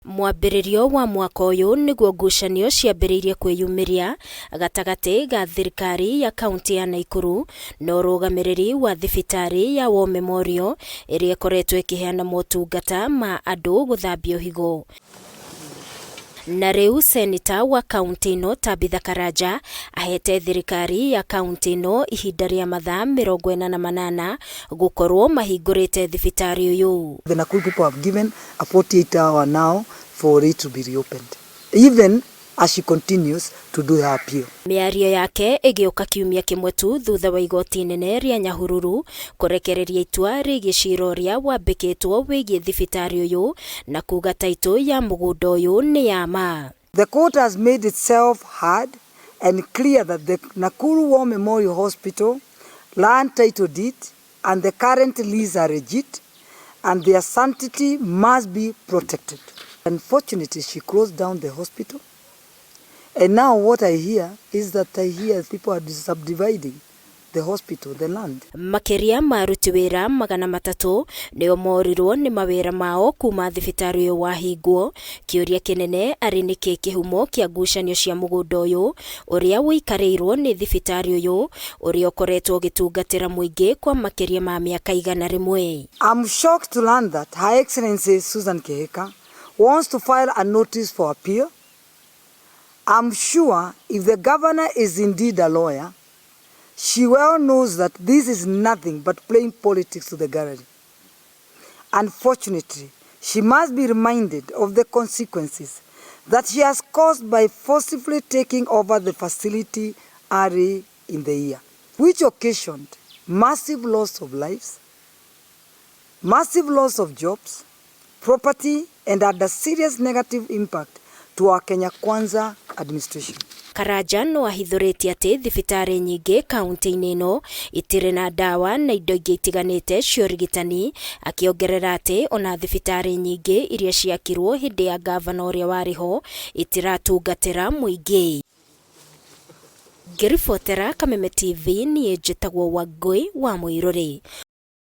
Mwambĩrĩrio wa mwaka ũyũ nĩguo ngucanio ciambĩrĩirie kwĩyumĩria gatagatĩ ga thirikari ya kaunti ya Naikuru na ũrũgamĩrĩri wa thibitarĩ ya War Memorial ĩrĩa ĩkoretwo ĩkĩheana motungata ma andũ gũthambio higo. Na rĩu seneta wa kaunti ĩno Tabitha Karanja ahete thirikari ya kaunti ĩno ihinda rĩa mathaa 48 gũkorwo mahingũrĩte thibitarĩ ũyũ. The Nakuru people have given a 48 hour now for it to be reopened, even as she continues to do her appeal. Mĩario yake ĩgĩũka kiumia kĩmwe tu thutha wa igoti inene rĩa Nyahururu kũrekereria itua rĩgiĩ cira ũrĩa wambĩkĩtwo wĩgiĩ thibitarĩ ũyũ na kuga taitũ ya mũgũnda ũyũ nĩ ya ma. The court has made itself heard and clear that the Nakuru War Memorial Hospital land title deed and the current lease are legit and their sanctity must be protected. Unfortunately, she closed down the hospital. And now what I hear is that I hear people are subdividing the hospital, the land. Makĩria ma aruti wĩra 300 nĩo morirwo nĩ mawĩra mao kuma thibitarĩ ũyũ wahingwo. Kĩũria kĩnene arĩ nĩkĩ kĩhumo kĩa ngucanio cia mũgũnda ũyũ ũrĩa ũikarĩirwo nĩ thibitarĩ ũyũ ũrĩa ũkoretwo ũgĩtungatĩra mũingĩ kwa makĩria ma mĩaka 100. I'm shocked to learn that Her Excellency Susan Kihika wants to file a notice for appeal. I'm sure if the governor is indeed a lawyer, she well knows that this is nothing but playing politics to the gallery. Unfortunately, she must be reminded of the consequences that she has caused by forcibly taking over the facility early in the year, which occasioned massive loss of lives, massive loss of jobs, property, and had a serious negative impact to our Kenya Kwanza administration. Karanja no ahithũrĩtie atĩ thibitarĩ nyingĩ kaunti-inĩ ĩno itirĩ na ndawa na indo ingĩ itiganĩte cia ũrigitani, akĩongerera atĩ ona thibitarĩ nyingĩ iria ciakirwo hĩndĩ ya ngavana ũrĩa warĩ ho itiratungatĩra mũingĩ. Ngĩribotera Kameme TV, niĩ njĩtagwo Wangũi wa Mũirũrĩ.